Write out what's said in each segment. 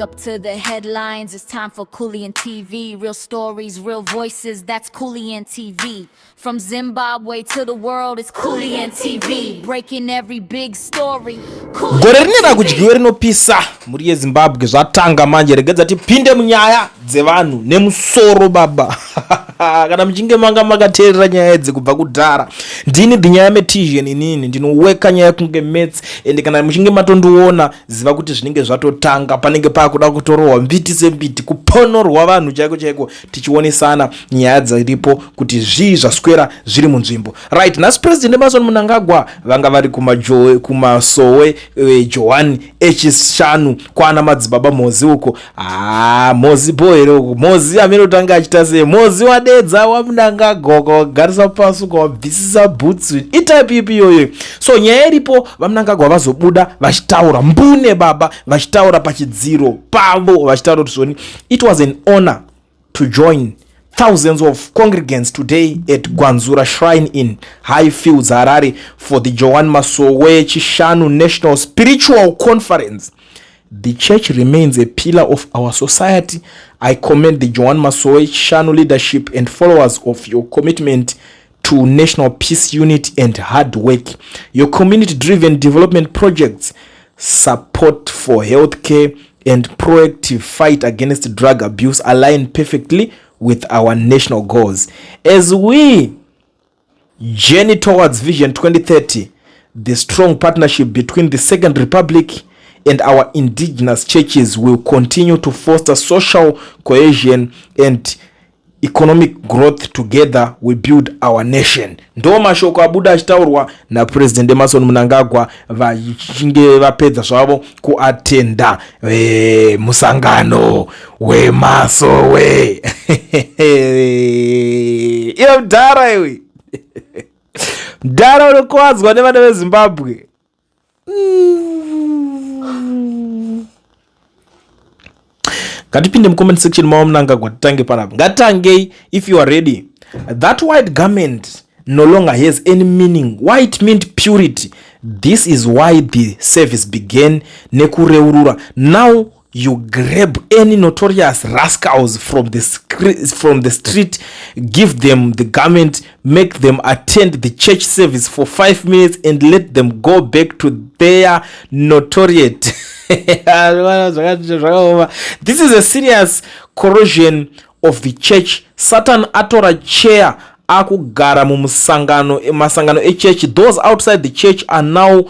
Up to the headlines, it's time for Kulliant TV. Real stories, real voices, that's Kulliant TV. From Zimbabwe to the world, it's Kulliant TV. Breaking every big story. Gore rine rakudyiwe rinopisa mhuri yeZimbabwe. Zvatanga manje, regedza tipinde munyaya dzevanhu nemusoro baba. Kana muchinge manga makateerera nyaya idzi kubva kudhara, ndini the nyaya metisian, inini ndinoweka nyaya kunge maths. And kana muchinge matondiona, ziva kuti zvinenge zvatotanga, panenge paakuda kutorohwa mbiti sembiti, kuponorwa vanhu chaiko chaiko, tichionesana nyaya dziripo kuti zvii zvaswera zviri munzvimbo. Right, nhasi President Emmerson Mnangagwa vanga vari kumasowe Johani echishanu kwana madzibaba Mozi uko. Ha, Mozi bo here uko? Mozi amene kuti anga achiita sei? Mozi wadedza waMnangagwa, ukawagarisa pasi, ukawabvisisa bhutsu, itype ipi iyoyo? So nyaya iripo, vaMnangagwa vazobuda vachitaura mbune baba, vachitaura pachidziro pavo, vachitaura kuti zvoni, "It was an honor to join thousands of congregants today at Gwanzura Shrine in Highfields, Harare, for the Johane Masowe Chishanu National Spiritual Conference. The church remains a pillar of our society. I commend the Johane Masowe Chishanu leadership and followers of your commitment to national peace, unity and hard work. Your community driven development projects, support for healthcare and proactive fight against drug abuse align perfectly with our national goals. As we journey towards Vision 2030, the strong partnership between the Second Republic and our indigenous churches will continue to foster social cohesion and economic growth. Together we build our nation." Ndo mashoko abuda achitaurwa naPurezidendi Emmerson Mnangagwa vachinge vapedza zvavo kuatenda musangano wemasowe. Iwe mudhara, iwe mudhara, unokuwadzwa nevana veZimbabwe. Ngatipinde mucomment section mavo Mnangagwa. Titange panapa, ngatitangei. If you are ready, that white garment no longer has any meaning. White meant purity. This is why the service began nekureurura. Now you grab any notorious rascals from the street, give them the garment, make them attend the church service for 5 minutes and let them go back to their notoriety. Zvakaoma. This is a serious corrosion of the church. Satan atora chair, akugara mumusangano, masangano echechi. Those outside the church are now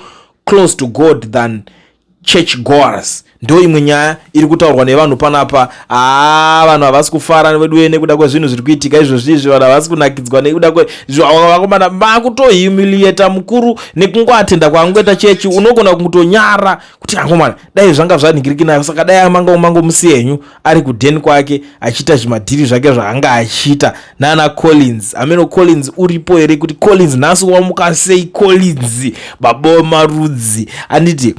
close to God than church goers. Ndo imwe nyaya iri kutaurwa nevanhu panapa. Haa, vanhu havasi kufara veduwe nekuda kwezvinhu zviri kuitika izvozvi izvi. Vanhu havasi kunakidzwa nekuda kwezvakomana vakutohumiliata mukuru nekungoatenda kwaangoita chechi. Unogona kutonyara kuti angomana dai zvanga zvanhingiriki nayo, saka dai manga mangomusi henyu ari kudheni kwake achiita zvimadhiri zvake zvaanga achiita nana Collins. Ameno Collins uripo here? Kuti Collins nhasi wamuka sei? Collins, baba wemarudzi, handiti?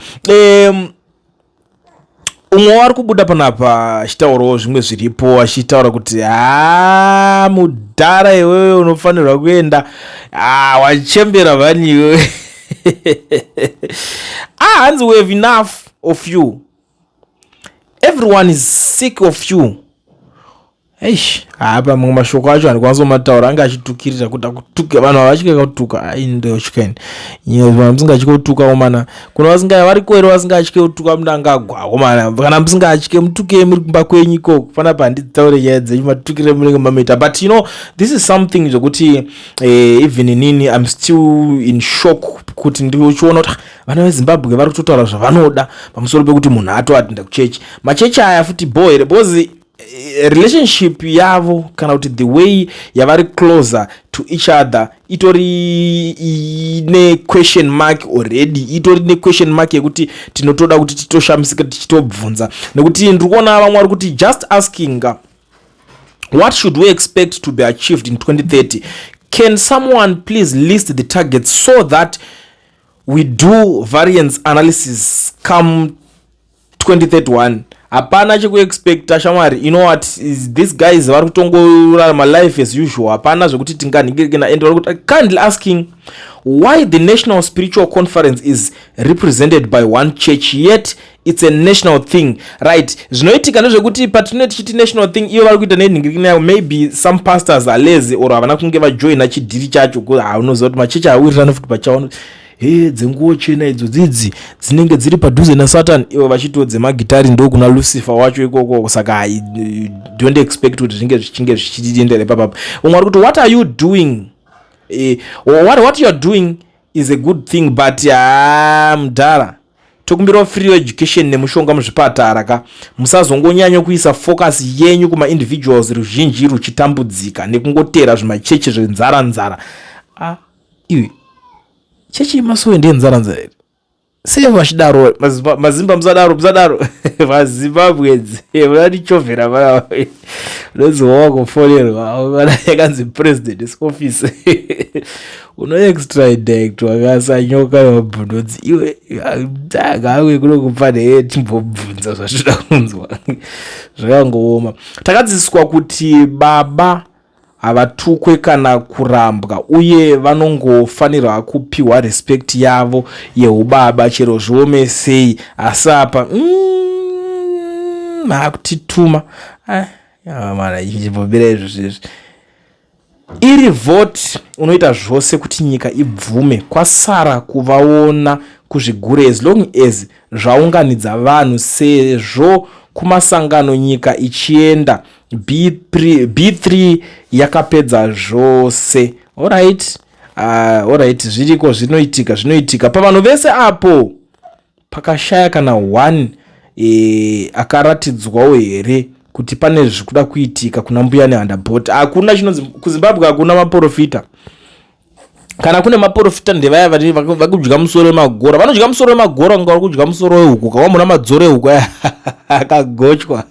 Umwe wari kubuda panapa achitaurawo zvimwe zviripo, achitaura kuti ha, mudhara iwewe unofanirwa kuenda, ha, wachembera vani iwewe. Ah, hanzi, "We have enough of you. Everyone is sick of you." Eish, hapa mamwe mashoko acho handikwanisi kumataura, anga achitukirira kuda kutuka vanhu. Havachike kutuka, ai, ndotyeni vanhu musingatyi kutuka omana. Kuna vasinga variko here vasingatyi kutuka Mnangagwa omana? Kana musingatyi, mutukei muri kumba kwenyu ikoko. Panapa handitaure nyaya dzenyu, matukire munenge mamuita. But you know, this is something zvokuti even inini I'm still in shock kuti ndichiona kuti, ah, vana veZimbabwe vari kutotaura zvavanoda pamusoro pekuti munhu atoatenda kuchechi. Machechi aya futi bo here? Because relationship yavo, kana kuti the way yavari closer to each other, itori ine question mark already, itori nequestion mark yekuti tinotoda kuti titoshamisika tichitobvunza, nekuti ndiri kuona vamwe vari kuti, "Just asking, what should we expect to be achieved in 2030? Can someone please list the targets so that we do variance analysis come 2031?" Hapana chekuexpecta, shamwari. You know what is this, guys? Vari kutongorarama life as usual. Hapana zvekuti tinganhingirikina. And vari kuti, kindly asking why the National Spiritual Conference is represented by one church, yet it's a national thing, right? Zvinoitika ndezvekuti patinenge tichiti national thing, iyo vari kuita nenhingirikina yavo. Maybe some pastors are lazy or havana kunge vajoina chidhiri chacho. Unoziva kuti machechi awirirana futi pachawo. He, dzenguo chena idzo dzidzi dzinenge dziri padhuze naSatan, ivo vachitiwo dzemagitari ndokuna Lucifer wacho ikoko. Saka don't expect kuti zvinge zvichinge zvichiendera ipapapo. Umwe ari kuti, "What are you doing? What you are doing is a good thing, but ha, mudhara, tokumbirawo free education nemushonga muzvipatara ka. Musazongonyanya kuisa focus yenyu kumaindividuals, ruzhinji ruchitambudzika nekungotera zvimachechi zvenzara nzara." Ah, iwe, chechi yemasowe ndeyenzara nzara here? Sei vachidaro? Mazimba, musadaro, musadaro. MaZimbabweans munandichovhera panapa. Unonzi wawakufonerwa, yakanzi President's office, unoextradictwa kasanyoka yemabhundodzi. Iwe, ngawe kunokupa neye, timbobvunza zvatinoda kunzwa. Zvakangooma. Takadzidziswa kuti baba havatukwe kana kurambwa, uye vanongofanirwa kupiwa respect yavo yeubaba chero zviome sei. Asi apa maakutituma. Ah, mana, ichimbobira izvo zvezvi iri vote, unoita zvose kuti nyika ibvume. Kwasara kuvaona kuzvigure, as long as zvaunganidza vanhu sezvo kumasangano nyika ichienda. B3, B3 yakapedza zvose. Alright, alright, zviriko, zvinoitika, zvinoitika pavanhu vese apo. Pakashaya kana one akaratidzwawo here kuti pane zvikuda kuitika kuna Mbuya Nehanda? Bot hakuna chinonzi kuZimbabwe, hakuna maprofita. Kana kune maprofita, ndevaya vakudya musoro wemagora. Vanodya musoro wemagora kunga vari kudya musoro wehuku. Kawamuna madzoro ehuku aya akagochwa,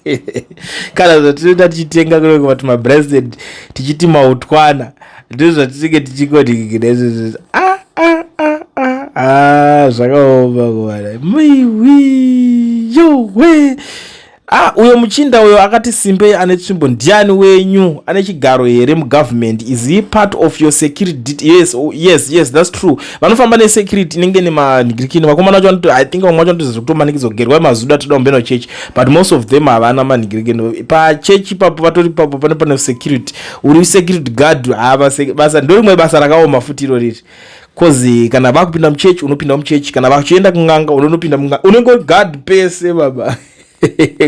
kana zvatinoita tichitenga kunenge vati mabresident, tichiti mautwana, ndizvo zvatinenge tichingodikikira izvozvo. Ah, ah, ah, ah, ah, zvakaoma kuwana miwi yowe. Ah, uyo muchinda uyo akati simbe ane tsvimbo ndiani wenyu? Ane chigaro here mugovernment? Is he part of your security? Yes, oh, yes, that's true. Vanofamba nesecurity inenge nemanhingirikini. Vakomana vacho, I think vamwe vacho vanotoziva kutomanikidzwa kugerwa mazuda toda kumbena chechi, but most of them havana manhingirikini pachechi ipapo. Vatori ipapo pane security, uri security guard. Hava basa, ndo basa rakaoma futi iro riri, 'cause kana vakupinda muchechi, unopinda muchechi. Kana vachienda kun'anga, unonopinda mun'anga. Unenge guard pese, baba,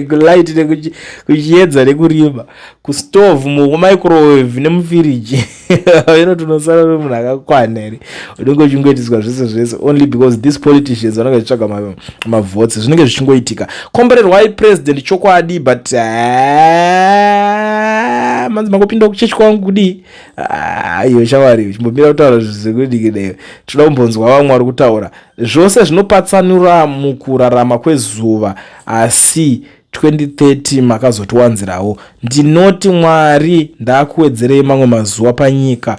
kulight nekuchiedza nekurima, kustove, mumicrowave nemufiriji. Inoti unosara uri munhu akakwana here? Unenge uchingoitiswa zvese zvese only because these politicians vanenge vachitsvaga mavotes. Zvinenge zvichingoitika. Komborerwai, President, chokwadi. But manzi mangopinda kuchechi kwangu kudii? Iyo shamwari, chimbomira kutaura zvezvekudikidaiyo. Toda kumbonzwa vamwe vari kutaura. Zvose zvinopatsanura mukurarama kwezuva, asi 2030 makazotiwanzirawo. Ndinoti Mwari ndaakuwedzerei mamwe mazuva panyika.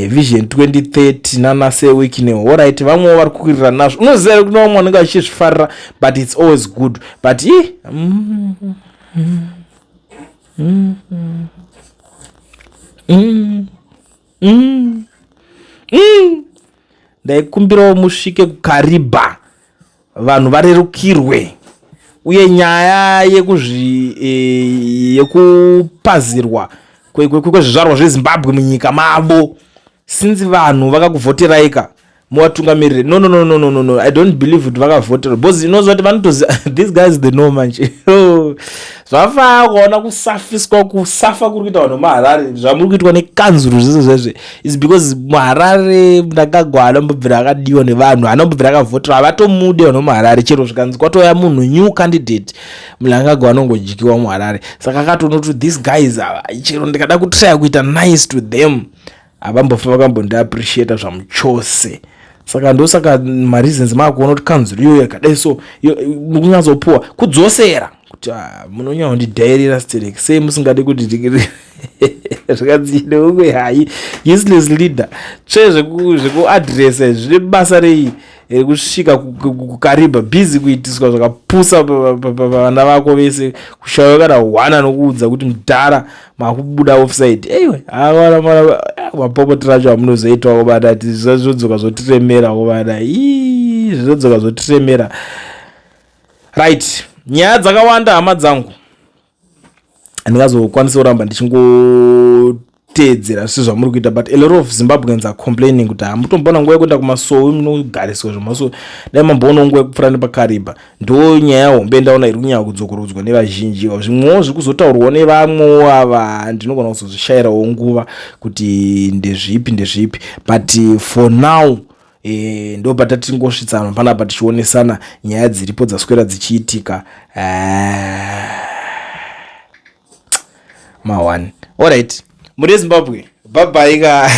Vision 2030 nana sewikine. Alright, vamwewo vari kukwirira nazvo. Unoziva here, kuna vamwe vanenge vachizvifarira, but it's always good, but i Ndaikumbirawo musvike kuKaribha, vanhu varerukirwe, uye nyaya yekupazirwa kwezvizvarwa zveZimbabwe munyika mavo. Since vanhu vakakuvhoteraika, muvatungamirire. No, no, no, no, no, no, no, I don't believe kuti vakavhotera, because unoziva kuti vanotoziva. These guys, they know. Manje zvafaa kuona kusafiswa, kusafa kuri kuita vanhu muHarare, zvamuri kuitwa nekanzuru, zvese zvese is because muHarare Mnangagwa anombobvira akadiwa nevanhu, anombobvira akavhotera. Havatomude vanhu muHarare. Chero zvikanzi kwatouya munhu, new candidate, Mnangagwa anongodyiwa muHarare. Saka akatonoti, "These guys ava, chero ndikada kutrya kuita nice to them, havambofa vakambondiappreciata zvamuchose." Saka ndosaka mareasons maakuona kuti kanzuru iyoyo yakadai. So mukunyatsopuwa kudzosera kuti, ah, munonyanyondidhairira sterek sei musingadi kuti zvikanzi neumwe, hai, useless leader, tsve zvekuadresa zvine basa rei? Kusvika kuKariba, busy kuitiswa zvakapusa pavana vako vese, kushaiwa kana hwana nokuudza kuti mudhara makubuda offside. Eiwe, mapopotero acho amunozoitawo bada, zvodzoka zvotiremera bada, zvinodzoka zvotiremera. Right, nyaya dzakawanda, hama dzangu, handingazokwanisa kuramba ndichingoteedzera sezvamuri kuita, but a lot of Zimbabweans are complaining kuti hamutomboona nguva yekuenda kumasowe, munogariswa zvemasowe. Dai mamboonawo nguva yekupfuura nepaKariba. Ndo nyaya hombe ndaona iri kunyanya kudzokorodzwa nevazhinji. Zvimwewo zviri kuzotaurwawo nevamwewo ava, ndinogona kuzozvishayirawo nguva kuti ndezvipi ndezvipi, but for now ndo patatingosvitsana panapa tichionesana nyaya dziripo dzaswera dzichiitika. Ma1, alright, muri Zimbabwe, bye bye ka.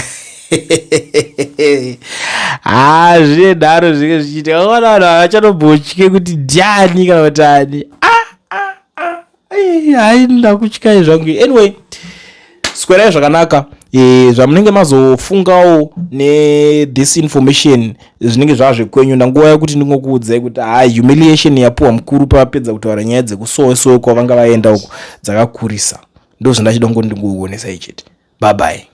Ha, zvine nharo zvinge zvichiitika. Ona, vanhu havachatombotye kuti ndiani kana kuti ani. Hai, ndakutyai zvangu. Anyway, swerai zvakanaka. Zvamunenge mazofungawo nethis information zvinenge zvava zvekwenyu. Ndanguva yekuti ndingokuudzai kuti ha, humiliation yapuwa mukuru pavapedza kutaura nyaya dzekusowesowe kwavanga vaenda uko dzakakurisa. Ndo zvandachida kungoti ndingokuonesai chete. Bye bye.